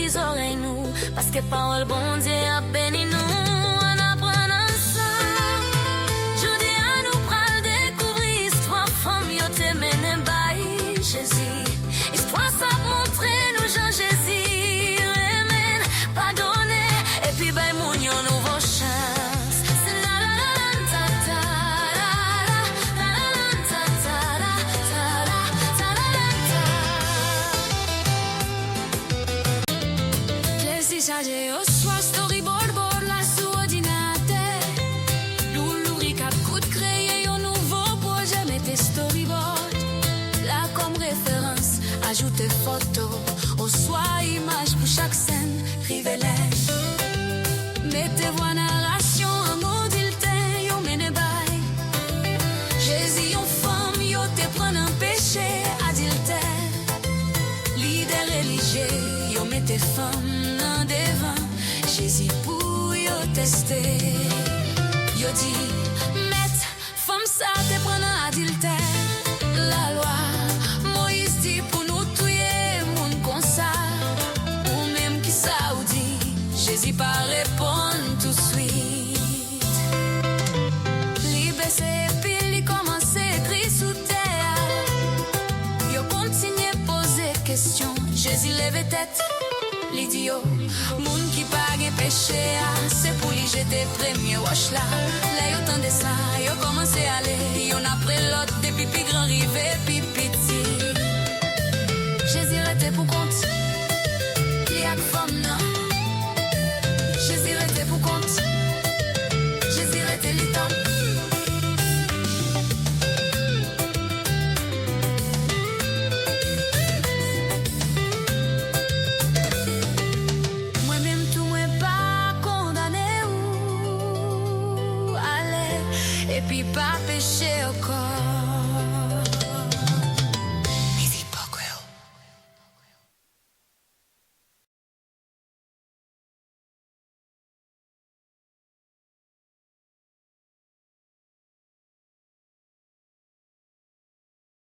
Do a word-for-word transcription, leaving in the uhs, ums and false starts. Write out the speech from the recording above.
Zòrèy nou, paske pawòl Bondye ap beni nou. Ann aprann ansanm. Jodi a, nou pral dekouvri istwa fanm yo te mennen bay Jezi. Istwa sa ap montre nou jan Jezi renmen n, padone, epi bay moun yon nouvo chans. Se la la la la ta ta la la, ta la la ta ta la, ta la la ta la la ta. Jezi chaje oswa storyboard board la sou òdinatè. Loulou Ricap kout kreye yon nouvo pwojè, mete storyboard la kòm referans, ajoute foto oswa imaj pou chak sèn, rive lè mete vwa narasyon an adiltè yo mennen bay Jezi, yon fanm yo te pran nan peche adiltè. Lidè relijye yo mete fanm nan devan Jezi pou yo teste. Yo di, Mèt, fanm sa te pran nan adiltè. Lalwa Moyiz di pou nou touye moun konsa. Ou menm, kisa w di? Jezi pa reponn touswit. Li bese epi li kòmanse ekri sou tè a. Yo kontinye poze kesyon. Jezi leve tèt, li di yo, Moun ki pa gen peche a, se pou li jete premye wòch la. Lè yo tande sa, yo kòmanse ale, yonn apre lòt, depi pi gran rive pi piti. Jezi rete pou kont li ak fanm nan. Jezi rete pou kont. Jezi rete li tann. Mwen menm tou, mwen pa kondane ou. Ale, epi pa peche ankò.